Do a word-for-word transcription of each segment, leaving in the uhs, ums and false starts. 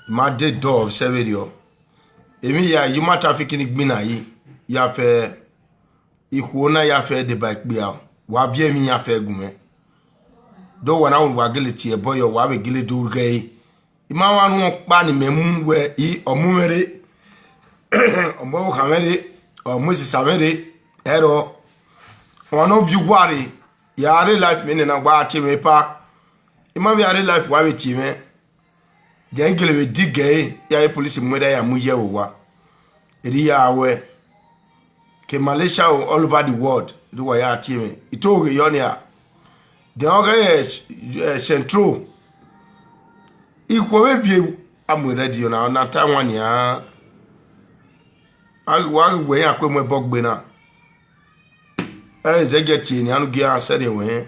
I ma de dọ vbe sẹ vberriọ. Emwi hia human trafficking ni gbinna yi, ya fẹ ikhuo na ya fẹ deba ikpia, wa viẹ emwi ya fẹ gu mwẹ. Do wa na wa gele tie ẹbọ yọ, wa vbe gele do ghẹ ẹre. I ma mwa rẹn ọkpa ne imẹ mu wẹ, i, ọ mu mwẹ rre, ọ mu ẹvbo khan mwẹ rre, ọ mu esisa mwẹ rre, ẹrọ. Ọmwa ne ọ viọ uwa rre, ya rre life mẹ nena, wa tie mwẹ epa. I ma vbe a rre life, wa vbe tie mwẹ. Then I gele vbe dig ẹre, ya re police mu ẹre ya mu ye ẹvbo owa. Erriọ ya wẹ, ke Malaysia o, all over the world, do wa ya tie mwẹ. I to ghe yọ nia. Then ọ ghẹ, eh, Central. Ikhuo vbe viẹ, a mu ready ọna, ọna ta wan nian. A ghi wa ghi wẹ iran kue mu ẹbọ gbe na. Ẹ zẹgiẹ tie nian, anu gie iran sẹrriọ wẹ.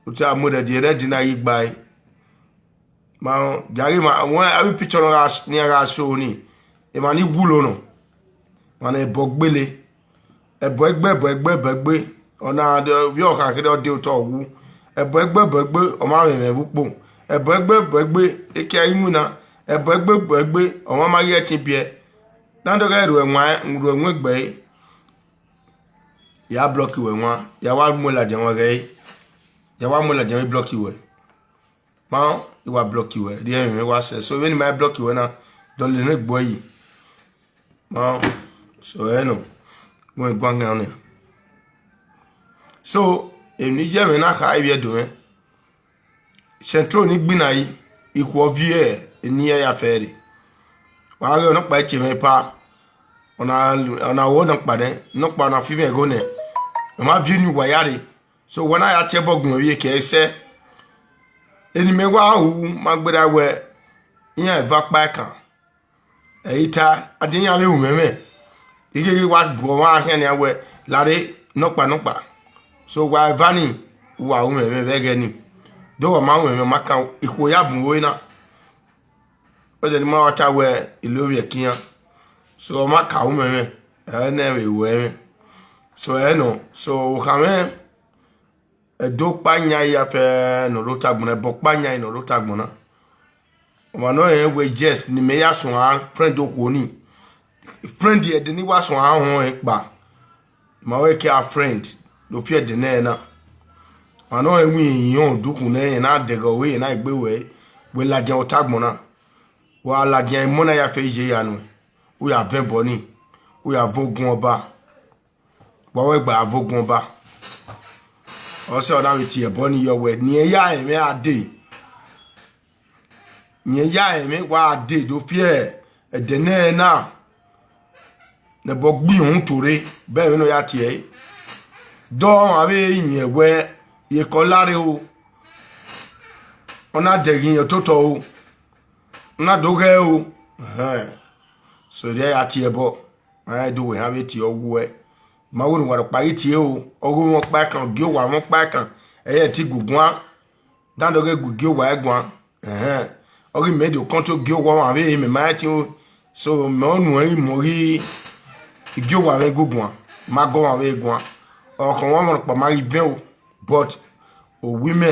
U te a mu ready, ready na ghi gbae. Ma, dia ghi ma, wẹ avbe picture nọ gha, ne iran gha show ni, emwa ni wulo nọ. Emwa ne ẹbọ gbele. Ẹbọ egbe, ẹbọ egbe, ẹbọ egbe. Ọna de, ovbi ọkhan kherhe ọ de otọ wu. Ẹbọ egbe, ẹbọ egbe, ọ ma mwẹ mwẹ vbe ukpo. Ẹbọ egbe, ẹbọ egbe, ekia i winna. Ẹbọ egbe, ẹbọ egbe, ọ ma ma ghi ẹtin biẹ. Na do ghẹ ruẹ wan, ruẹ wan egbe ẹre. Ya block wẹ wan, ya wa mu ladian wan ghẹ ẹre. Ya wa mu ladian vbe block wẹ. Ma, I wa block wẹ, rhie ẹmwẹ mwẹ wa sẹ. So, vbene I ma block wẹ na, dọlọ ne egbe yi. Ma, so, ẹ nọ, wẹ guan khian ọnẹ. So, emwi ne I ye ẹmwẹ na kha, ivbi Ẹdo mwẹ. Central ni gbinna yi, ikhuo viẹ, eni ya ya fẹ rre. Wa ghe ọnọkpa tie mwẹ epa, ọna, ọna wọ ọnọkpa nẹ, ọnọkpa na fi mwẹ ẹghẹ nẹ, ọ ma viọ eni uwa ya rre. So, wa na ya tie ẹbọ gun mwẹ vbe eke ẹre sẹ. Eni mẹ wa hu ma gberra wẹ, iran eva kpa ẹkan. Ẹ i ta, a de iran vbe ru mwẹ mwẹ. I ghi wa bu ọmwa khian nian wẹ, lare nọkpa nọkpa. So, wa eva ni, uwa ru mwẹ mwẹ vbe ẹghẹ ni. Do wa ma ru mwẹ mwẹ, ọ ma kan ikhuo ya bun vbe na. Ọ de ne ma wa ta wẹ, I lovbiẹ ke iran. So, ọ ma ka ru mwẹ mwẹ, ẹ nẹ vbe ru ẹmwẹ. So, ẹ nọ, so, okhan mwẹ, Ẹdo ọkpa yan ya fẹ ne ọ rre otagbọn na, ẹbọ ọkpa yan ne ọ rre otagbọn na. Ọmwa ne ọ rẹn wẹ yes, ne imẹ ya suẹn friend okhuo ni. Friend ẹdẹ ne I wa suẹn họn ẹn kpa. Ma wẹ ke a friend, do fi ẹdẹ nẹ na. Ọmwa ne ọ rẹn wẹ iran dukhun nẹ, rẹn na dẹghe ọvbehe na egbe wẹ, wẹ ladian otagbọn na. Wa ladian emọ na ya fẹ iye ya nuẹn. U ya vẹn ẹbọ ni, u ya vẹn ogun ọba. Wa wẹ gba vbe ogun ọba. Ọ sẹ ọ na vbe tie ẹbọ ni yọ wẹ, ne irẹn ya rẹn mwẹ a dee. Ne irẹn ya rẹn mwẹ wa dee do fi ẹdẹ nẹ na, ne ẹbọ gbe uhunmwu to rre, bẹghe vbene ọ ya tie ẹre. Dọ ọmwa vbe iyẹn wẹ, iyeke ọ lare o, ọ na dẹghe iyẹn ototọ o, ọ na do ghẹ o. Ẹhẹn. So, erriọ ya tie ẹbọ. Ma rẹn do wẹ ehan vbe tie ọghe uẹ. Ma wẹ ne uwa rhọkpa ghi tie o, ọghe mwẹ ọkpa ẹkan, gie owa mwẹ ọkpa ẹkan, ẹ i re ẹtin gu guan. Dandan ọ ghe gu gie owa ẹguan. Ẹhẹn. Ọ ghi mẹ do kọnto gie owa ọmwa vbe mẹ ma rẹn ẹtin o. So, mẹ ọ nuẹn ghi mu ghi gie owa mwẹ gu guan, ma gọ ọmwa vbe guan. Ọ khọn ọmwa rhọkpa ma ghi vẹn o, but owa mẹ,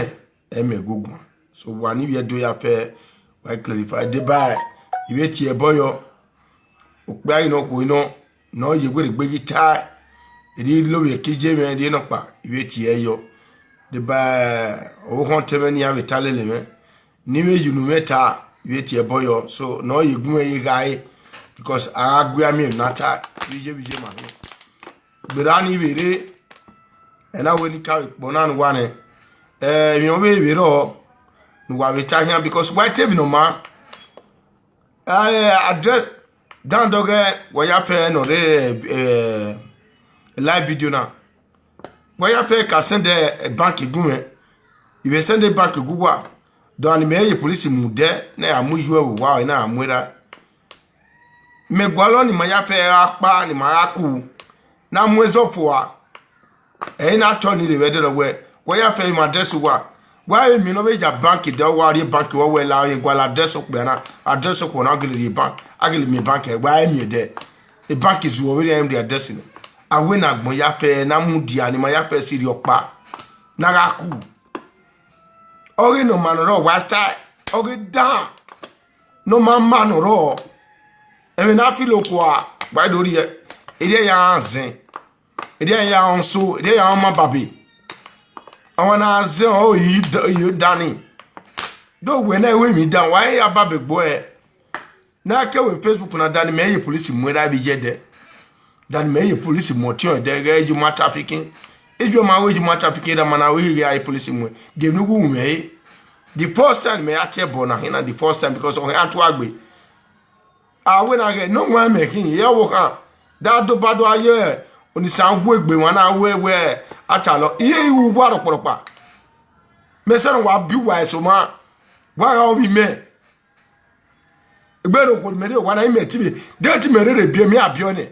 ẹ mẹ gu guan. So, wa ni vbe Ẹdo ya fẹ, wa clarify. Deba, I vbe tie ẹbọ yọ. Okpia ghi nọ khuo nọ, ne ọ ye werriegbe ghi tae, erriọ I lovbiẹ ke iye mwẹ rrie nọkpa, I vbe tie ẹre yọ. Deba, ọvbokhan ọtẹn mwẹ ne iran vbe ta lele mwẹ, ne I vbe ye unu mwẹ ta, I vbe tie ẹbọ yọ. So, ne ọ ye gu mwẹ ye gha re, because a gha gu amiẹn na ta, vbe iye vbe iye ma hin. Gberra ni vbe rre, ẹ na wẹ ne I ka vbe kpọ na ne uwa nẹ, ẹ, emwi ọ vbe vbe rrọọ ne uwa vbe ta khian, because wa te emwi ne ọ maa. Eh, address, dandan ọ ghe wa ya fẹ ne ọ rre, eh, live video na. Wa ya fẹ ka send, eh, bank gu mwẹ. I vbe send bank gu uwa. Dọ ni mẹ ye police mu dẹ, na ya mu iyuẹ vbe uwa, na ya mu erha. Mẹ gualọ ne ima ya fẹ gha kpa, ne ima gha ku, na mu ẹzọ fua. Ẹ i na tọ ni rre vbe ẹdẹrẹ wẹ, wa ya fẹ ima address uwa. Wa i miẹn ne ọ vbe ya bank dẹ, wa rrie bank, wa wẹ la, ẹ gualọ address okpia na, address okhuo na, a gele rrie bank, a gele miẹn bank, wa i miẹn dẹ. E bank zuọ vberriọ, ẹ i rrie address nẹ. A wẹ ne agbọn ya fẹ, na mudia, ne ima ya fẹ sirri ọkpa, na gha ku. Ọ ghe ne ọ ma nọ rre, ọ wa ta, ọ ghe dan. Ne ọ ma ma ne ọ rrọọ, ẹmwẹ ne a filo kua, wa do rhie, erriọ ya zẹn, erriọ ya rẹn ọso, erriọ ya rẹn ọmọ babe. Ọmwa na zẹn ọre, i da ni. Do wẹ na, ẹvbo emwi dan, wa i ya babe gbe ẹre. Ne a ke vbe Facebook na, da ni mẹ ye police mu ẹre vbe iye ẹdẹ. Da ni mẹ ye police mu ọtiọnrẹn ẹdẹ ghẹ human trafficking. Iye ma wẹ human trafficking, da ma na wẹ ghe a ye police mu ẹre. Gie ne u gu mwẹ ẹre. The first time mẹ ya tie ẹbọ na, hena the first time, because ọ khian tuagbe. A wẹ na ghẹ ne ọ wan mẹ khin, e ọvbokhan, da doba do a ye Osanobua egbe, emwa na wẹ wẹ a talọ, iye i ru uwa rọkpọrọkpa. Mẹ sẹ ne wa bi uwa eso ma, wa gha ovbi mẹ. Egbe ne okhuo ne imẹ rre owa na, imẹ te imẹ, de te imẹ rherhe biẹ, mẹ a biẹ ọnẹ.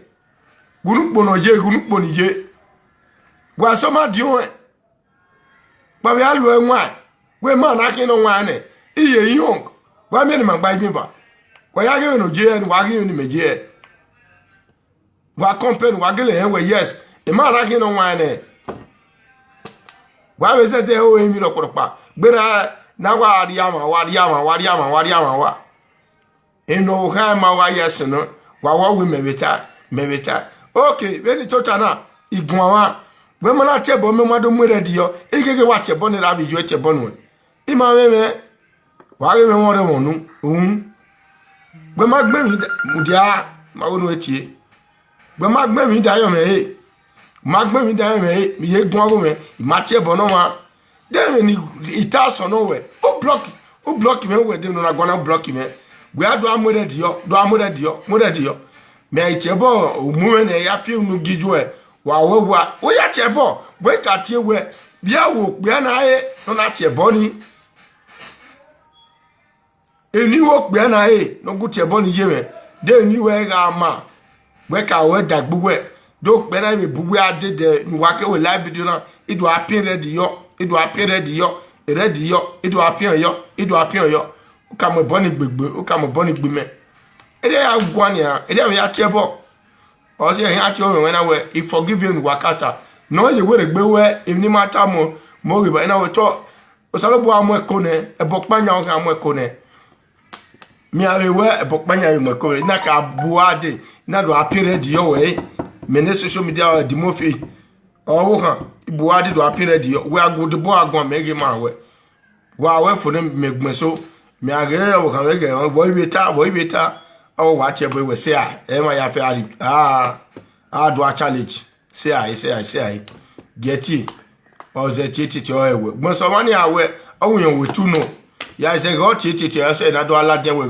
Ghunu ukpo ne ọ ye, ghunu ukpo ne I ye. Wa sẹ ọma diọn ẹn. Kpavbe a lu ẹwaẹn, wẹ ma na khian ne ọ waẹn nẹ, iye young, wa miẹn ne ima gba ivbiẹn ba. Wa ya ghe vbene ọ ye ẹre, wa ghe vbene imẹ ye ẹre. Wa compare, wa gele rẹn wẹ, yes, ima na khian ne ọ waẹn nẹ. Wa vbe zẹdẹ ho emwi rọkpọrọkpa, gberra na wa rhie amwa, wa rhie amwa, wa rhie amwa, wa rhie amwa wa. Emwi ne ọvbokhan ma wa ye ẹse nọ, wa wa wẹ mẹ vbe ta, mẹ vbe ta. Ok, vbene I tota na, I guan mwa, wẹ ma na tie ẹbọ, mẹ ma do mu ẹre ẹdiyọ, I gheghe wa tie ẹbọ ne erha vbe iye tie ẹbọ nuẹn. I ma mwẹ mwẹ, wa ghe mwẹ mwẹ ọrọmwọ unu, uhun. Wẹ ma gbẹn emwi da, mudia, ma wo ne u tie. Wẹ ma gbẹn emwi da yọ mwẹ re, ma gbẹn emwi da yọ mwẹ re, mẹ ye guan gho mwẹ, I ma tie ẹbọ ne ọmwa. De emwi ne I ta sẹ nọ wẹ, u block, u block mwẹ wẹ, de emwi ne ọ na guan na u block mwẹ. Wẹ a do a mu ẹre ẹdiyọ, do a mu ẹre ẹdiyọ, mu ẹre ẹdiyọ. Mẹ a i tie ẹbọ, u mu mwẹ nẹ, ya fi unu gie ijuẹ, wa wẹ wa, u ya tie ẹbọ, wẹ ka tie wẹ, vbe a wo okpia na re, ne ọ na tie ẹbọ ni. Emwi ne I ru okpia na re, ne ọ gu tie ẹbọ ni ye mwẹ, de emwi ne I ru ẹre gha ma, wẹ ka ruẹ dagbe uwẹ, de okpia na vbe bu uwẹ a dede ne uwa ke wẹ la video na, I do a piẹn ẹre ẹdiyọ, I do a piẹn ẹre ẹdiyọ, ẹre ẹdiyọ, I do a piẹn yọ, I do a piẹn yọ. U ka mu ẹbọ ni gbe egbe, u ka mu ẹbọ ni gbe imẹ. Erriọ ya guan nian, erriọ vbe ya tie ẹbọ. Ọ si ẹre a tie ọmwẹ wẹ na wẹ, I forgive you ne uwa ka ta. Ne ọ ye werriegbe wẹ, emwi ne ima ta mu, mu ghe ba, I na wẹ tọ, Osanobua mu ẹko nẹ, ẹbọ ọkpa yan ọ khian mu ẹko nẹ. Mẹ a vbe wẹ ẹbọ ọkpa yan vbe mu ẹko nẹ, I na ka bu uwa dee, I na do a piẹn ẹre ẹdiyọ wẹ, mẹ ne social media ẹdẹ Mofi, ọvbokhan, I bu uwa dee do a piẹn ẹre ẹdiyọ, wẹ a gu odebo a guan mẹ ghe ma wẹ. Wa wẹ fo ne mẹ gbẹn so, mẹ a ghe ọvbokhan vbe ghe, vbọ I vbe ta, vbọ I vbe ta, ọ wa tie ẹbọ wẹ sẹ a, ẹ ma ya fẹ a ri, a, a do a challenge. Sẹ a, sẹ a, sẹ a, gie tie. Ọ zẹ tie tietie ọ ẹwẹ. Gbẹn sẹ ọmwa ni a wẹ, ọ winna wẹ tu nọ. Ya zẹ ghe ọ tie tietie, ọ sẹ na do a ladian wẹ,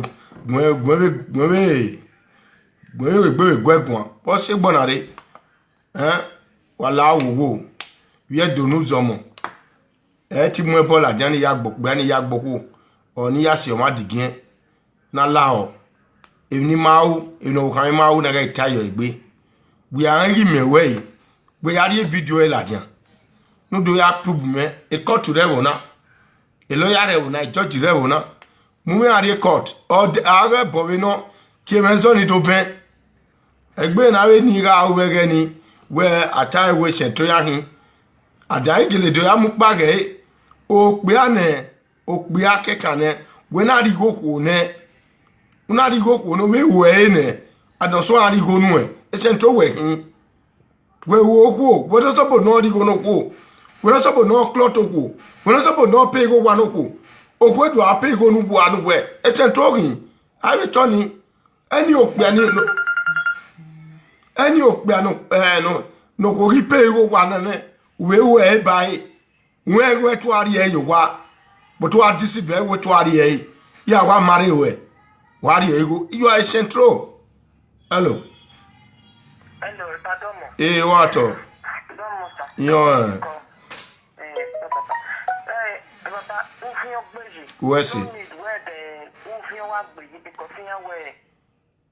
gbẹn, gbẹn vbe, gbẹn vbe, gbẹn vbe egbe vbe guẹ guan. Ọ sẹ gbọ na rre. Ẹn, wa la wo wo. Vbe ẹdẹ unu zọmọ. Ẹ i te mu ẹbọ ladian ne I ya gbe okpia ne I ya gbe okhuo, ọ ne I ya si ọmwa digiẹn. Na lahọ, emwi ne ima ru, emwi ne ọvbokhan mwẹ ma ru na ghẹ ta yọ egbe. Wẹ a rẹn ghi mẹ wẹ ẹre, wẹ ya rhie video ẹre ladian. Ne u do ya prove mẹ, e court rre ẹvbo na, e lawyer rre ẹvbo na, e judge rre ẹvbo na. Mu mwẹ a rrie court, ọ de, a ghẹ bọ vbe nọ, tie mwẹ zọ ni do vẹn. Egbe na vbe ni gha ru vbe ẹghẹ ni, wẹ a ta ẹre wẹ Central ya hin. A da i gele do ya mu kpa ghẹ, okpia nẹ, okpia kẹkan nẹ, wẹ na rhie igho okhuo nẹ, u na rhie igho okhuo ne ọ vbe ru ẹre nẹ, a da sẹ a rhie igho nuẹn, Central wẹ hin. Wẹ ru okhuo, wẹ ne ọ sọbọ ne ọ rhie igho ne okhuo, wẹ ne ọ sọbọ ne ọ klọt okhuo, wẹ ne ọ sọbọ ne ọ pay igho owa ne okhuo, okhuo do a pay igho ne uwa ne uwẹ, Central hin, a vbe tọ ni. Ẹni okpia ni, ẹni okpia nọ, ẹ, nọ, ne okhuo ghi pay igho owa nẹ nẹ, u vbe ru ẹre ba ẹre. Wẹ wẹ tua rhie ẹre ye owa, but wa deceive ẹre, wẹ tua rhie ẹre. Ya wa ma rre ruẹ, wa rhie igho, you are a Central. Hello. Hello, Papa Domo. Ee, wa tọ. Domo, sir. Yọ, ẹ. Eh, Papa. Eh, Papa, ufian gbeyi. Wẹ si. No need wẹ de ufian wa gbeyi because iran wẹ,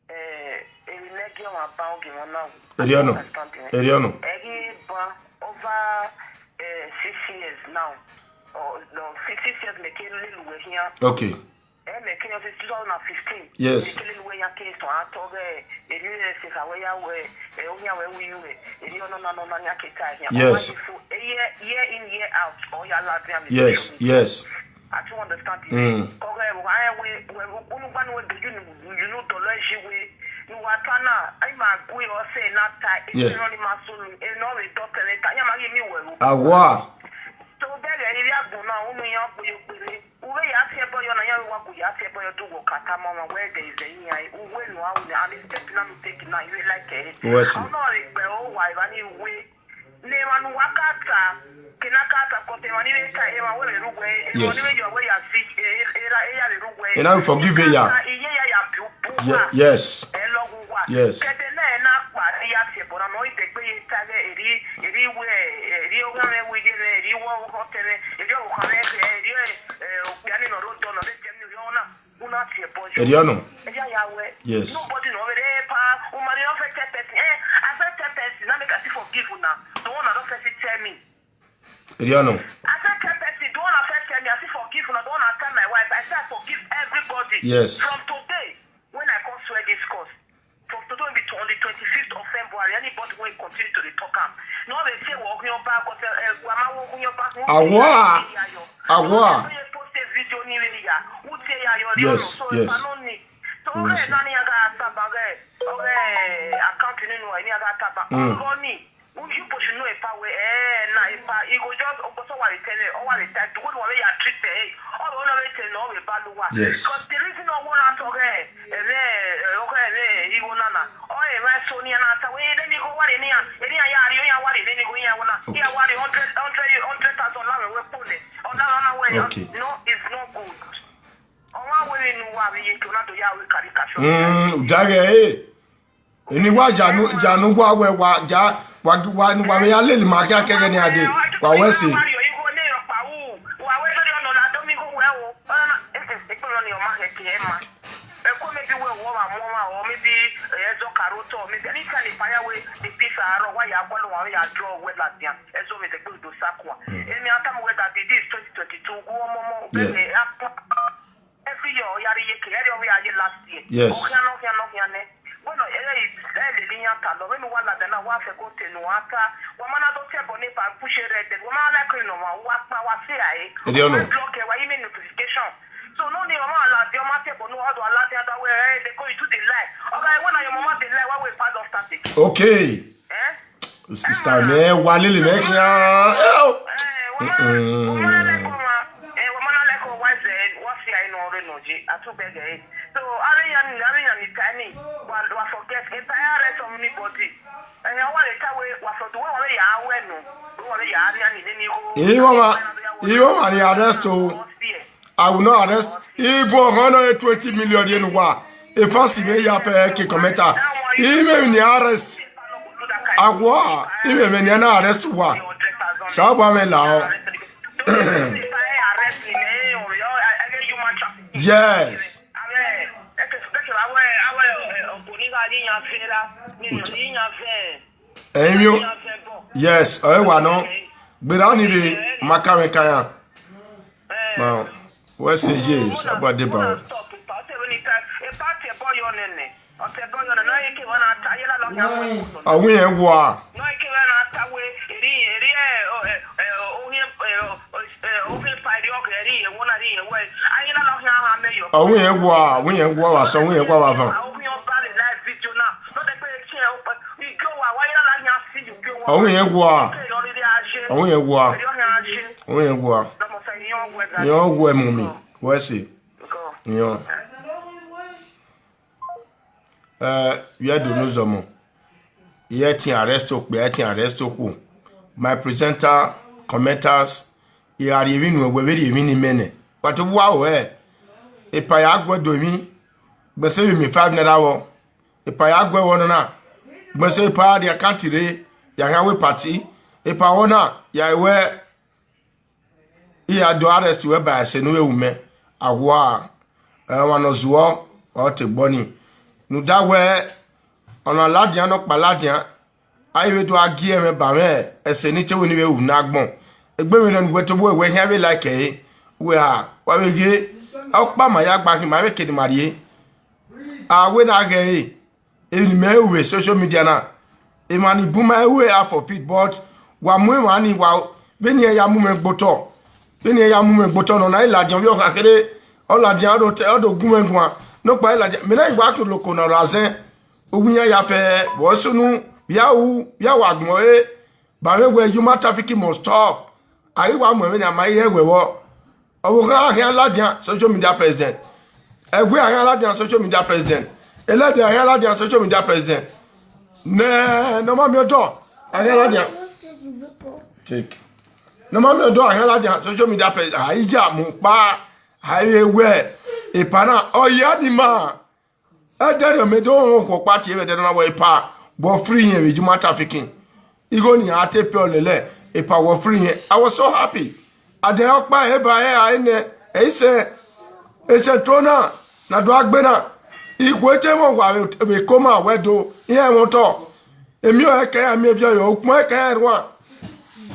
eh, emwi ne gie ọmwa ban ogie wọn na wu. Erriọ nọ. Understand me? Erriọ nọ. Ẹ ghi ban over, eh, six years now. Or, no, six, six years mẹ ke lele uwẹ khian. Okay. Ẹ mẹ ke yọ since two thousand and fifteen. Yes. Mẹ ke lele uwẹ ya ke sọ a tọ ghẹ, eri rẹ se kha wẹ ya wẹ, ẹ, oyan wẹ wi yu wẹ, eri ọnọna nọna ya ke ta khian. Yes. Ọ ma ye fo, year, year in, year out, ọ ya la dian mi. Yes, yes. I too understand it. Mm. Kọghẹ vbe wa rẹn wẹ, wẹ unu gba ne uwẹ do, you know, you know, dọlọ ẹzi wẹ, ne uwa ta na, ima gu ọsẹ na ta, Yes. Eno ni ma sunu, eno vbe dọtẹn ta, ya ma ghi mi wẹ ro. Awa. So bẹghe ivbi agbọn na, unu yan gbe yo gbere. Uwẹ ya fi ẹbọ yọ na, ya wa gu ya fi ẹbọ yọ, do wọ ka tama ọmwa wẹ there is a iran, uwẹ no a unu, and the step na mi take na, you like it. Wẹ si. Ọna ọre gbe o wa eva ni uwẹ. Ne emwa ne uwa ka ta, ke na ka ta, kọtẹ emwa ni vbe ta, emwa wẹ vbe rre uwẹ, emwa Yes. ni vbe yọ wẹ ya si, e, e, era, eya vbe rre uwẹ. Ena vbe forgive eya. Iye ya ya bu, bu Ye- wa. Yes. Ẹ lọ wu wa. Yes. Kẹdẹ na ẹ na kpa, ne ya fi ẹbọ na, nọ idẹgbe ye ta ghẹ, eri, eri wẹ, eri ogha mwẹ wu iye mwẹ, eri wọ ọtẹn mwẹ, eri ọvbokhan mwẹ, eri, eh, okpia ni nọ rre odọ, nọ rre Germany, eri ọna, u na fi ẹbọ yọ. Eri ọna. Ẹ ya ya wẹ. Yes. Nobody nọ vbe rre pa, u ma rri ọfẹ tẹ pẹsi, eh, I said tẹ pẹsi, na make I still forgive una. The one that don't first tell me. Eri ọna. I said tẹ pẹsi, the one that first tell me, I still forgive una, the one that tell my wife, I say I forgive everybody. Yes. From today, when I come swear this curse, from today will be on the twenty-fifth of February, anybody wey continue to dey talk am, no dey say wọ ọghian ọba, cause, eh, wa ma wọ ọghian ọba, who Awa. Awa. Wey post a video ni really ya, who say ya yọ ri Yes, ọnọ, so yes. If I no need, so Yes. Where na ni aga taba ge, ọghe account ni nu ni aga taba, Mm. Ọgọ ni, you push no epa we, eh, na epa, he go just, ogbosọ wa dey tell, ọ wa dey tell, the way wa ya treat her, eh, ọ wa no dey tell, no, we balu wa. Yes. Because the reason I want to talk, eh, ẹmwẹ, eh, ọghe ẹmwẹ igho na na, ọ emwa eso ni na ta wẹ, eni igho wa rre eni iran, eni iran ya rri, ọ ya wa rre eni igho iran wẹ na, iran wa rri hundred, hundred, hundred thousand la mwẹ wẹ kpo nẹ, ọ na, ọ na wẹ, Okay. No, it's not good. Ọmwa wẹ vbene uwa vbe ye ke, ọ na do ya ru caricature. Mm, u da ghẹ, eh. Eni wa ya nu, ya nu wa wẹ wa, ya, wa, wa, wa vbe ya lele ma khian kẹghẹ ni a dee, wa wẹ ẹse. Wa rri igho ne rọkpa ru, wa wẹ dọdẹ ọnọ na do mi igho wẹ o. Ọ na, eh, eh, ekpẹn nọ ni ọ ma khẹke ẹ ma. Ẹko maybe wẹ wọ wa mu ọmwa, or maybe, eh, ẹzọ ka rre otọ, maybe anytime epa ya wẹ the peace arọ, wa ya gualọ, wa ya draw wẹ ladian. Ẹzọ vbe dẹgbe do sa kua. Mm. Emi a tama wẹ that this twenty twenty-two, gu ọmọmọ, Yes. Bẹghe, a, every year, ọ ya rre iyeke, ẹre ọ vbe a ye last year. Yes. Ọ khian, ọ khian, ọ khian nẹ. Wẹ nọ, ẹ, ẹ, ẹ lele iran ta lọ, vbene uwa ladian na, wa fẹ ko te ne uwa ta. Wa ma na do tie ẹbọ ne epa push red, wa ma like ne ọmwa, wa kpa, wa si a e. Eri ọna. Wa block ẹ, wa email notification. So, no ni ọmwa ladian, ọ ma tie ẹbọ ne uwa, ọ do ladian da wẹ, eh, they go, you do the lie. Ọ gha wẹ na your mama dey lie, wa wẹ epa don start again. Okay. Eh? Sister mẹ, wa lele mẹ khian. Eh, oh. Eh, wa ma, wa ma na like ọmwa, eh, wa ma na like ọmwa, eh, wa si a e ne ọ rre nọ je, a tu bẹghe. So, avbe iran ni, avbe iran ni ta ni, wa, wa forget, e ta arrest of anybody. Eh, ọ wa le ta wẹ, wa fọ do wẹ, wa vbe ya wẹ nọ, wa vbe ya rria ni, ni, ni igho. Igho ma, igho ma ni arrest o. I will not arrest. Igho ọghọn nọ twenty million ye ne uwa. Efansi vbe ya fẹ ke kọmẹta. Imẹ ni arrest. Awa, imẹ ni na arrest uwa. Sa ba mẹ la o. Yes. Ẹyin mi o. Yes, ọ wa nọ. Gbera ni re, ma ka mwẹ ka ya. Ma, wẹ sẹ ye, Osanobua deba wẹ. Ọ wẹ irẹn wua. Ọ wẹ irẹn wua, ọ wẹ irẹn wua, wa sẹ, ọ wẹ irẹn wua wa van. Ọ wẹ irẹn wua. Ọ wẹ irẹn wua. Ọ wẹ irẹn wua. Irẹn wua mu mi. Wẹ sẹ. Irẹn. Eh, vbe Ẹdo ne uzọmọ, I ẹtin arrest okpia, ẹtin arrest okhuo. My presenter, commenters, I gha rhie emwi nuẹn, wẹ vbe rhie emwi ne imẹ nẹ. Wa tobọ uwa ruẹ, epa ya guẹ do emwi, gbẹn sẹ vbe miẹn five naira vbọ. Epa ya guẹ vbọ nana, gbẹn sẹ epa rhie account rre, ya khian wẹ party. Epa vbọ na, ya wẹ, I ya do arrest wẹ ba ẹse ne u vbe ru mẹ. Awa, ọmwa ne ọ zuọ, ọ te gbọ nii. Rhunmwuda wẹ, ọna ladian, nọkpa ladian, a i vbe do gha gie mwẹ ba mwẹ ẹse ne I te wẹ ne I vbe ru ne agbọn. Egbe mwẹ nọ ne uwẹ tobọ uwẹ khian vbe like ẹre. Uwẹ ha, wa vbe ghe, ọkpa ma ya gba khin, ma vbe kene ma rrie. A wẹ ne a ghẹ ẹre, emwi ne imẹ ru vbe social media na, emwa ni bun ma ru half of it, but wa mu emwa ni, wa, vbene iran ya mu mwẹ gbe otọ, Vbene iran ya mu mwẹ gbe otọ nọ na, I ladian ovbi ọkha kherhe, ọ ladian, ọ do te, ọ do gu mwẹ guan. Nọkpa I ladian, mẹ na i wa khin loko na ra zẹn. Uwu iran ya fẹ, vbe ọ sunu, vbe a ru, vbe a wa gbẹn ọre, ba mwẹ wẹ human trafficking must stop. A ghi wa mu ẹmwẹ ne a ma i re ẹwẹvbọ. Ọvbokhan a khian ladian social media president. Ẹwe a khian ladian social media president. Ẹlẹdẹ a khian ladian social media president. Nẹ, ne ọ ma miẹn ọdọ, a khian ladian. Take. Ne ọ ma miẹn ọdọ, a khian ladian social media president. A i ya mu kpa, a i re wẹ, epa na, ọ ya ni ma. Ẹdẹrriọ mẹ do rẹn okhuo ọkpa tie vbe ẹdẹrriọ na wẹ epa, wọ free irẹn vbe human trafficking. Igho ne iran te pay lele, epa wọ free irẹn. I was so happy. Adẹ ọkpa eva ẹre a nẹ, ẹ i sẹ, etẹn to na, na do agbe na. Ikhuo etẹn mwẹ wa vbe, vbe coma wẹ do, iran ẹmwẹ otọ. Emi ọre ẹkẹ iran miẹn viọ yọ, ukpọn ẹkẹ iran ruan.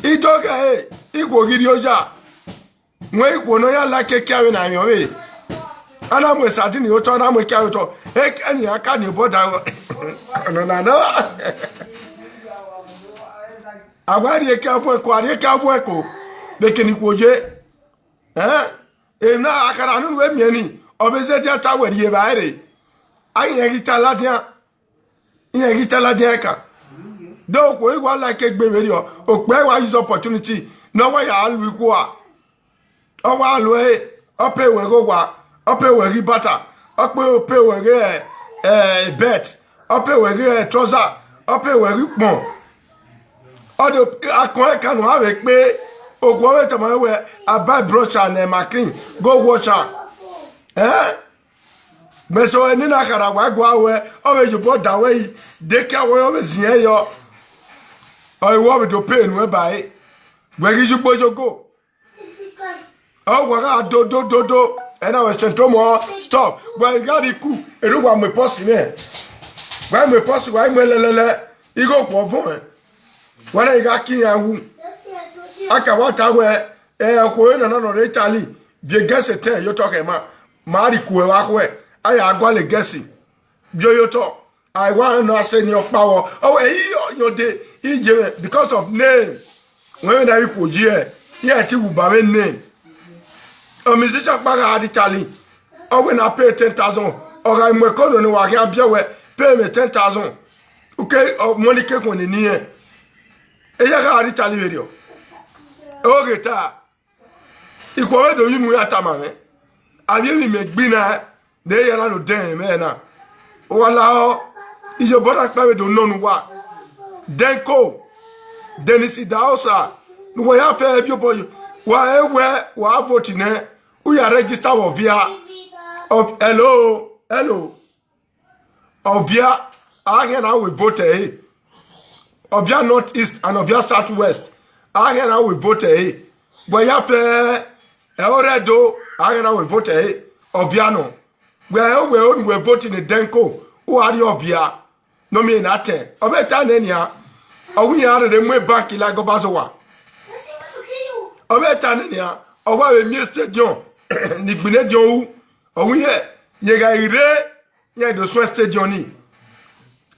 I do ghẹ ẹre, ikhuo ghi rrie oya. Wẹ ikhuo ne ọ ya like ekia vbe ne a miẹn ọvbe. A na mu sardine ye otọ, a na mu ekia ye otọ. Ekẹ ne iran ka ni obọ da ọnọ na nọ. A wa rhie ekia vuọn ẹko, a rhie ekia vuọn ẹko. Vbe kene ikhuo ye. Ẹn? Emwi na a kha ra ne unu vbe miẹn ni, ọ vbe zẹdẹ ta wẹ rhie evbare rre. A i rẹn ghi ta ladian. Iran ghi ta ladian ẹkan. De okhuo i wa like egbe vberriọ, okpia i wa use opportunity ne ọ wa ya lu ikhuo a. Ọ wa lu ẹre, ọ pay wẹ ghe owa, ọ pay wẹ ghe ibata, ọ pay, ọ pay wẹ ghe, eh, eh, belt, ọ pay wẹ ghe, eh, trouser, ọ pay wẹ ghe ukpọn. Ọ do akọn ẹkan ne uwa vbe kpe, okhuo vbe tama wẹ, I buy brush and, eh, my cream, go wash am. Eh? Mẹ sẹ ọre nena khara wa gua ruẹ, ọ vbe ye obọ da wẹ yi, de kia wẹ ọ vbe ziẹn yọ. Ọ i wẹ ọ vbe do pay nuẹn ba ẹre. Wẹ ghi ye ugbo yogo. Ọ wa gha do do do do, ẹna wẹ sẹn to mọ, stop. Wẹ gha rhie iku, erha uwa mu epọsi nẹ. Wa mu epọsi, wa mu ẹlẹlẹlẹ, igho okhuo vọn ẹn. Wa na gha kie iran wu. A ka wa ta wẹ, ẹ, okhuo na nọ rre Italy, viẹ gẹsi etẹn ye otọ khẹ ma, ma rhie iku vbe akhuẹ, a ya gualọ gẹsi. Viọ ye otọ, a i wa nọ a sẹ eni ọkpa vbọ. Ọ wẹ, I, ọ, yọn de, I ye mwẹ because of name. Wẹ vbe na vbe ikhuo yi ẹ, iran ti wu ba mwẹ name. Ọ musician ọkpa gha rre Italy, ọ wẹ na pay ten thousand, ọ gha mu ẹko nọ ne wa khian biẹ wẹ, pay mwẹ ten thousand. Uke, ọ, money ke khuẹn nene irẹn. Eya gha rre Italy vberriọ. Oghe ta, ikhuo vbe do ye unu ya tama mwẹ. Avbe emwi mẹ gbe na, ne ya na do dẹn mwẹ na. Wa lahọ, iyobọ na kpa vbe do nọ ne uwa. Denko, Dennis Idahosa, ne uwa ya fẹ viọ obọ yo. Wa ẹ wẹ, wa vote nẹ, u ya register vbe Ovia. Of, hello, hello. Ovia, a khian na wẹ vote ẹre. Ovia North East and Ovia South West, a khian na wẹ vote ẹre. Wẹ ya fẹ ẹre Ẹdo, a khian na wẹ vote ẹre. Ovia nọ. Wẹ ẹ wẹ unu wẹ vote ne Denko, u gha rrie Ovia. Ne ọ miẹn na tẹn. Ọ vbe ta nẹ nian. Ọ wẹ iran rere mu bank la Gobazowa. Ọ vbe ta nẹ nian. Ọ wa vbe miẹn stadium. Ni gbinẹ diọn ru. Ọ wẹ iran, iran gha rre, iran do suẹn stadium ni.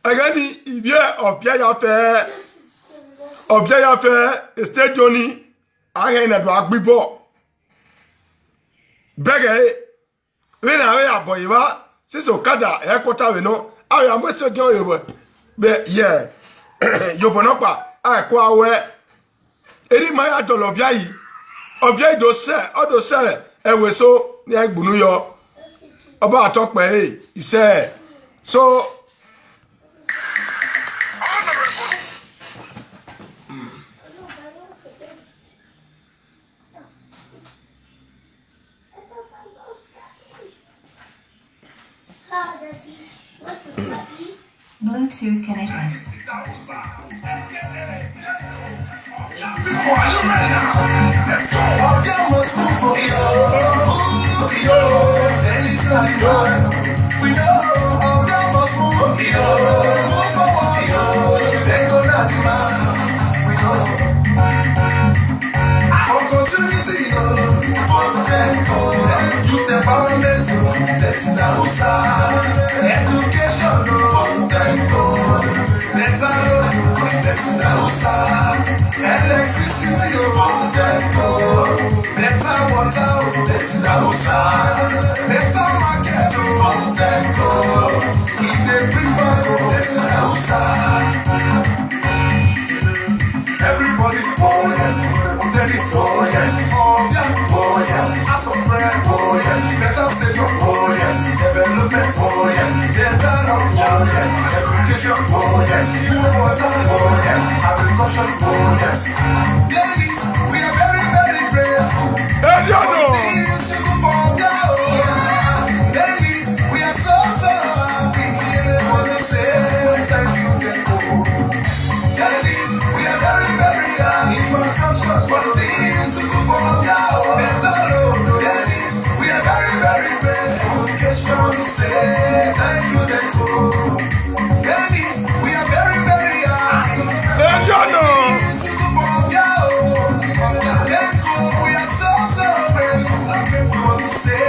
Ẹghẹ ni ivbi Ovia ya fẹ, Ovia ya fẹ stadium ni, a ghẹ na do a gbe ibọ. Bẹghe ẹre, vbene a vbe ya bọ evba, since okada headquarter vbe nọ, a vbe ya mu stadium ye obọ, vbe, ye, ye obọ nọkpa, a i kua wẹ, Erha ima ya dọlọ Ovia yi, Ovia yi do sẹ, ọ do sẹ ẹvbo eso ne iran gbunu yọ, ọ ba tọ kpẹre, isẹ. So, Bluetooth connected. Opportunity, oh, for the temple, youth empowerment, oh, that's in the house. Education, oh, for the temple, mental, oh, that's in the house. Electricity, oh, for the temple, Better water, oh, thanks to the Hausa. Better market, oh, thank God. If they bring back, oh, thanks to the Hausa. Everybody, oh yes, Honorable Dennis, oh yes, oh yeah, oh yes, House of Rep, oh yes, better stadium, oh yes, development, oh yes, better road, oh yes, education, oh yes, good water, oh yes, agriculture, oh yes. Dennis, we are very, very grateful. Ẹ jẹ́ ọ̀nà. Things you do for us, oh yes. Dennis, we are so, so happy. We want to say thank you, thank you. Dennis, we are very, very happy for the things you do for us. Better road. Dennis, we are very, very grateful. Education, we say thank you, thank you. Dennis, we are very, very happy. Ẹ jẹ́ ọ̀nà. Things you do for us. Thank you, we are so, so grateful. We want to say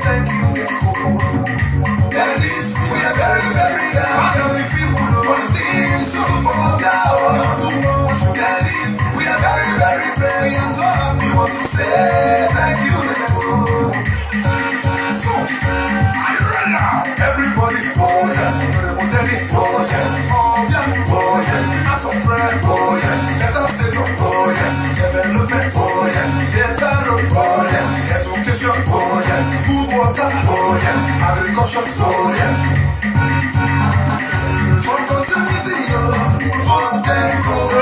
thank you, thank you. Dennis, we are very, very happy. The people know the things you do for us. Dennis, we are very, very, very, we are so happy. We want to say thank you. So, are you ready now? Everybody, oh yes, Honorable Dennis, oh yes, oh yeah, oh yes, House of Rep, oh yes, better stadium, oh yes, development, oh yes, better road, oh yes, education, oh yes, good water, oh yes, agriculture, oh yes. For continuity, oh, for thank God,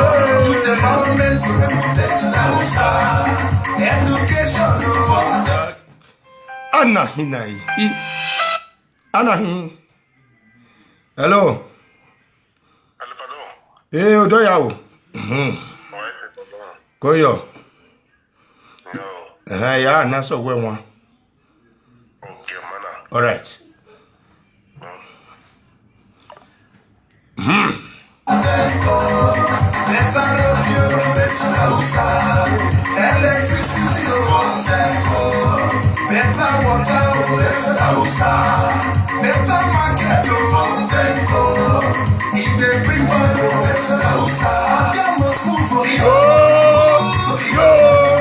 youth empowerment, oh, education, oh, Anahinai. Anahin. Hello. Hello, pardon. Eh, odo ya o. Mhm. All right, pardon. Koyo. Yo. Eh, ya na so we wan. Okay, mana. All right. Electricity, oh, better water, oh, better market, oh, if they bring money, oh, Oga must move for you. Yo, yo.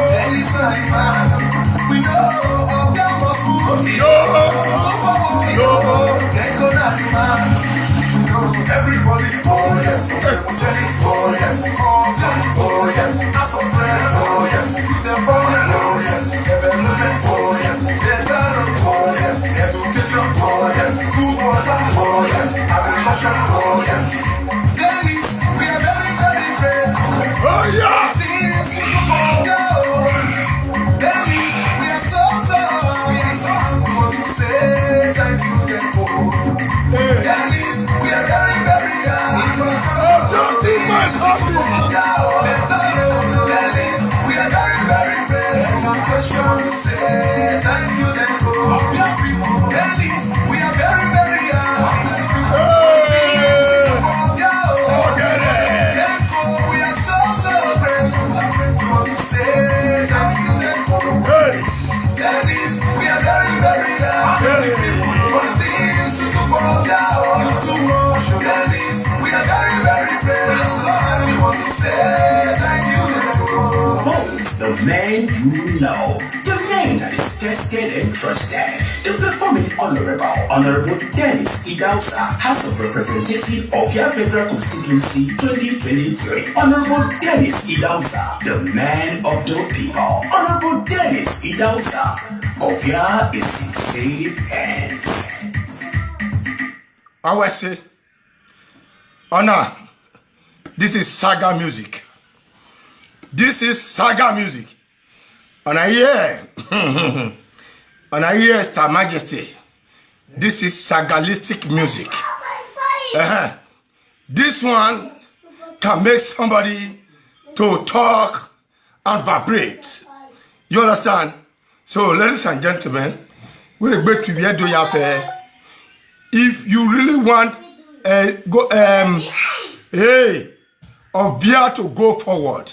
There is no demand. We know Oga must move for you. Yo. Move for you. Yo. They gonna demand. We know everybody. Oh yes, Dennis, oh yes, oh yes, House of Rep, oh yes, youth empowerment, oh yes, development, oh yes, better road, oh yes, education, oh yes, good water, oh yes, agriculture, oh yes. Dennis, we are very, very grateful. Oh yeah. Things you do for us. Dennis, we are so, so happy. We want to say thank you, thank you. Dennis, we are very, very happy. Dennis, we are very, very grateful. Say thank you, thank you. Dennis, we are very, very happy. We are so, so grateful. We want to say thank you, thank you. Hey. Dennis, we are very, very happy. Hey. For the things you do for us, you too much. Dennis, we are very, very grateful. So we want to say thank you. Vote the man you know. The man that is tested and trusted. The performing honorable, Honorable Dennis Idahosa, House of Representative of your Federal Constituency twenty twenty-three. Honorable Dennis Idahosa, the man of the people. Honorable Dennis Idahosa, of your is in safe hands. Awẹse, ọna, this is saga music. This is saga music. Ọna here, ọna here, Star Majesty. This is sagalistic music. Uh-huh. This one can make somebody to talk and vibrate. You understand? So, ladies and gentlemen, we are going to be do ya fair. If you really want, uh, go, um, hey, Ovia to go forward,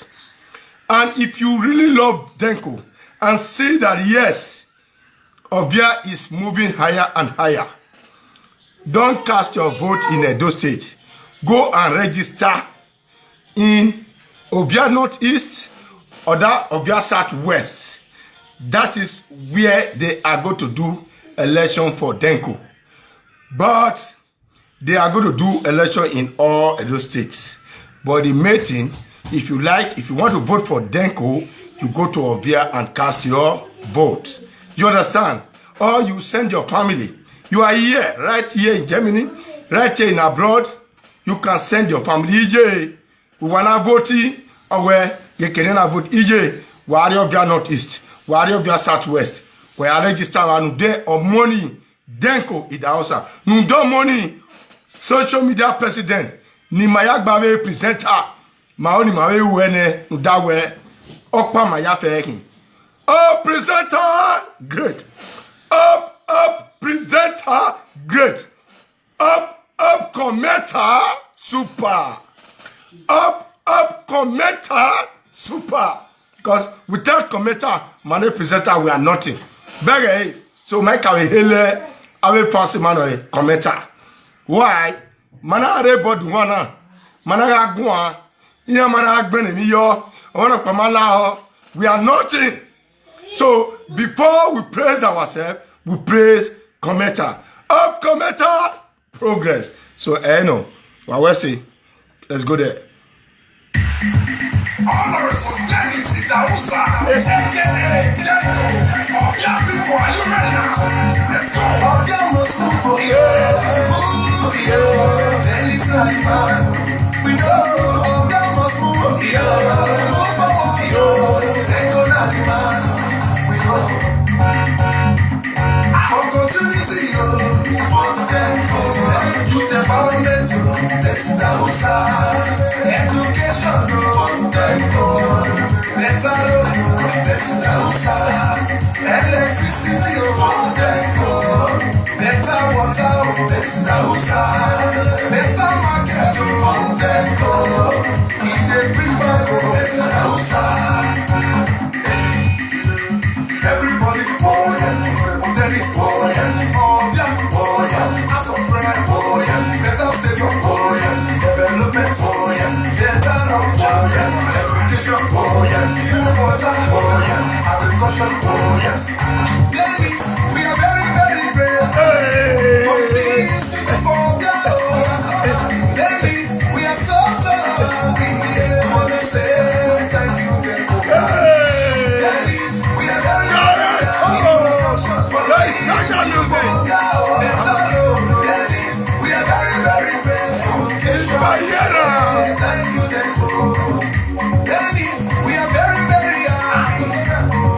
and if you really love Denko and see that, yes, Ovia is moving higher and higher, don't cast your vote in Edo State. Go and register in Ovia Northeast or that Ovia Southwest. That is where they are going to do election for Denko. But they are going to do election in all Edo states. But the main thing, if you like, if you want to vote for Denko, you go to Ovia and cast your vote. You understand? Or you send your family. You are here, right here in Germany, right here in abroad. You can send your family. Iye, wa na vote, ọ wẹ, ghe kene na vote. Iye, wa rrie Ovia North East, wa rrie Ovia South West, wa ya register wa nu de ọmọ ni, Denko Idahosa. Nu de ọmọ ni, social media president, ne ima ya gba vbe presenter, ma ọni ma vbe ru ẹnẹ, nu da wẹ, ọkpa ma ya fẹ khin. Up presenter, great. Up, up presenter, great. Up, up commenter, super. Up, up commenter, super. Because without commenter, ma ne presenter, we are nothing. Bẹghe, so ma ka vbe hele, avbe fans ma nọ commenter. Why? Ma na rre board one na. Ma na gha guan. Iran ma na gha gbẹn emwi yọ. Ọmọ na kpa ma la ọ. We are nothing. So before we praise ourselves, we praise commenter. Up commenter, progress. So, eh, no. What we say? Let's go there. Honorable Dennis Idahosa, A K A Denko. Ovia people, are you ready now? Let's go. Ovia must move for you. Move for you. Dennis na the man. We know Ovia must move for you. Move for you. Denko na the man. We know. Opportunity, yo, what them call youth empowerment, yo, that's the Hausa. Education, yo, what them call better road, yo, that's the Hausa. Electricity, yo, what them call better water, yo, that's the Hausa. Better market, yo, what them call e dey bring back, yo, that's the Hausa. Everybody, oh yes, Dennis, oh yes, Ovia, oh yes, House of Prayer, oh yes, better stadium, oh yes, development, oh yes, better road, oh yes, education, oh yes, good water, oh yes, agriculture, oh yes. Dennis, we are very, very grateful for the things you do for Ovia, oh. Dennis, we are so, so happy. We want to say thank you, Dennis. We are very, very happy. Dennis, we are very, very grateful. Thank you, Dennis. Dennis, we are very, very happy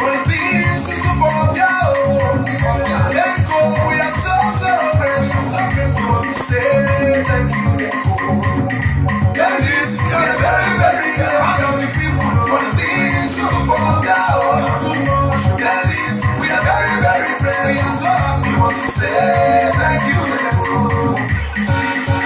for the things you do for Ovia. Denko, we are so, so grateful. We want to say thank you, Denko. Dennis, we are very, very happy for the things you do for Ovia. Dennis, we are very, very grateful. We are so happy. We want to say thank you, Denko.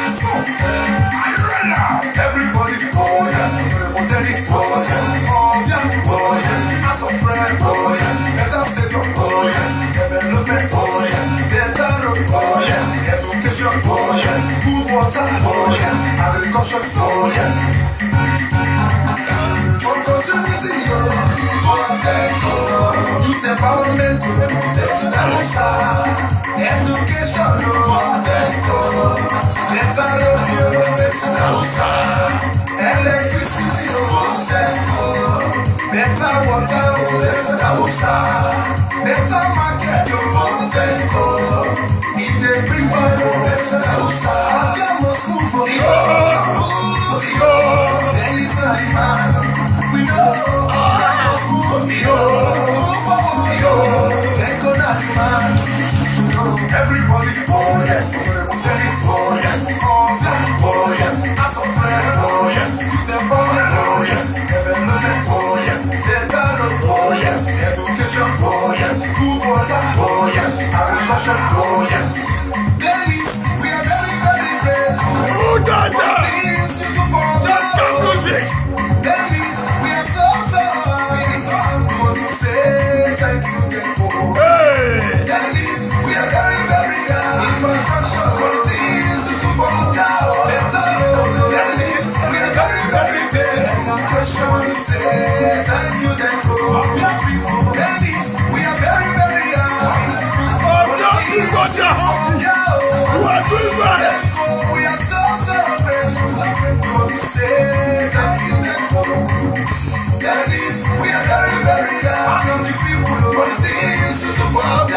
So, are you ready now? Everybody, oh yes. Dennis, oh yes. Oh yeah, oh yes. House of Prayer, oh yes. Better stadium, oh yes. Development, oh yes. Better road, oh yes. Education, oh yes. Good water, oh yes. Agriculture, oh yes. Opportunity, oh, what them call youth empowerment, oh, that's the Hausa. Education, oh, what them call better road, oh, that's the Hausa. Electricity, oh, what them call better water, oh, that's the Hausa. Better market, oh, what them call e dey bring back, oh, that's the Hausa. Ovia must move for you. Move for you. Dennis na the man. We know Ovia must move for you. Move for you. Denko na the man. We know everybody. Oh yes, Dennis, oh yes, oh yes, House of Prayer, oh yes, youth empowerment, oh yes, development, oh yes, better road, oh yes, education, oh yes, good water, oh yes, agriculture, oh yes. Dennis, we are very, very grateful. Oh, Jaja! Things you do for us. Jaja music! Dennis, we are so, so happy. So happy to say thank you, Denko. Hey! Dennis, we are very, very happy. Dennis, we are very, very grateful. Question say thank you, Denko. Dennis, we We are so, so grateful, so grateful to say thank you, Dennis. We are very, very happy. The people, for the things you do for us,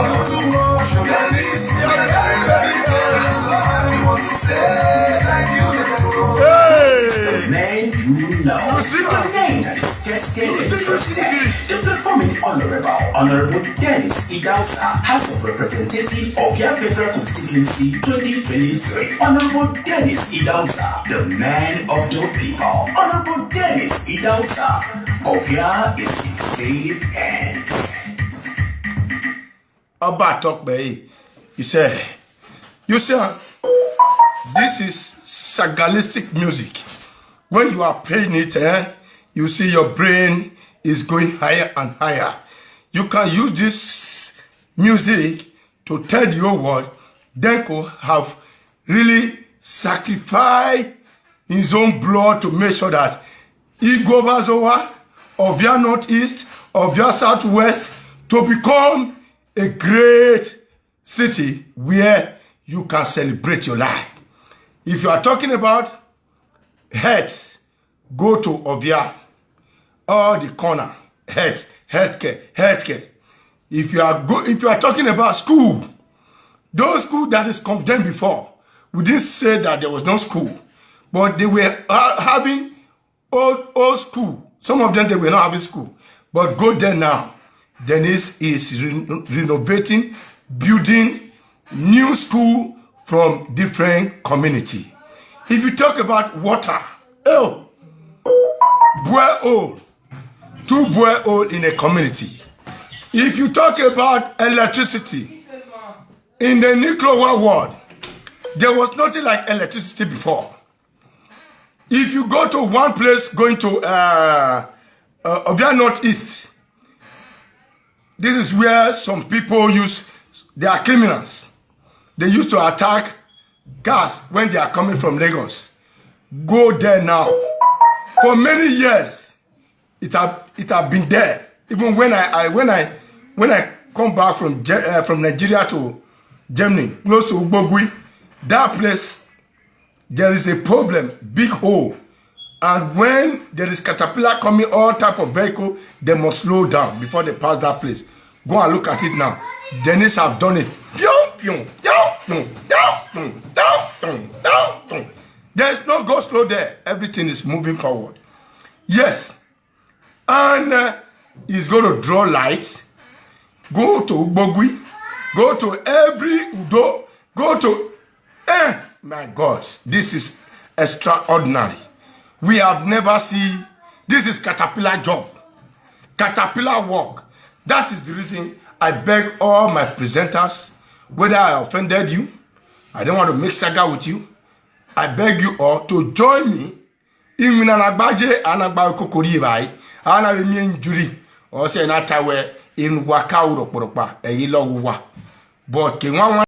you too much. Dennis, we are very, very, very so happy. We want to say thank you, Dennis. Hey! The man you know. You see that? The name that is tested and trusted. The performing honorable, Honorable Dennis Idahosa, House of Representatives of Ovia Federal Constituency twenty twenty-three. Honorable Dennis Idahosa, the man of the people. Honorable Dennis Idahosa, Ovia is in safe hands. Ọba tọkpẹ, he said, you see, ah, this is sagalistic music. When you are playing it, eh, you see your brain is going higher and higher. You can use this music to tell the whole world, Denko have really sacrificed his own blood to make sure that Igbo Obazowa, Ovia North East, Ovia South West to become a great city where you can celebrate your life. If you are talking about health, go to Ovia, all the corner, health, healthcare, healthcare. If you are go, if you are talking about school, those schools that is condemned before, we didn't say that there was no school, but they were ha-, having old, old school. Some of them, they were not having school. But go there now. Dennis is re-, renovating, building new school from different community. If you talk about water, oh, borehole, two borehole in a community. If you talk about electricity, in the nuclear world, there was nothing like electricity before. If you go to one place going to, uh, uh, Ovia North East, this is where some people use, they are criminals. They used to attack cars when they are coming from Lagos. Go there now. For many years, it have, it have been there. Even when I, I, when I, when I come back from Ge-, uh, from Nigeria to Germany, close to Ugbogui, that place, there is a problem, big hole. And when there is caterpillar coming, all type of vehicle, they must slow down before they pass that place. Go and look at it now. Dennis have done it. Pyong, pyong, pyong, pyong, pyong, pyong, pyong, pyong, pyong. There is no go slow there. Everything is moving forward. Yes. And, uh, he's going to draw light. Go to Ugbogui. Go to every Udo. Go to, eh, my God, this is extraordinary. We have never seen, this is caterpillar job. Caterpillar work. That is the reason I beg all my presenters, whether I offended you, I don't want to make saga with you. I beg you all to join me. Iwinna na gba ye, a na gba kokori evbare, a na vbe miẹn injury, ọ sẹ na ta wẹ, enu wa ka ru rhọkpọrhọkpa, ẹ i lọghọ uwa. But ke wanwan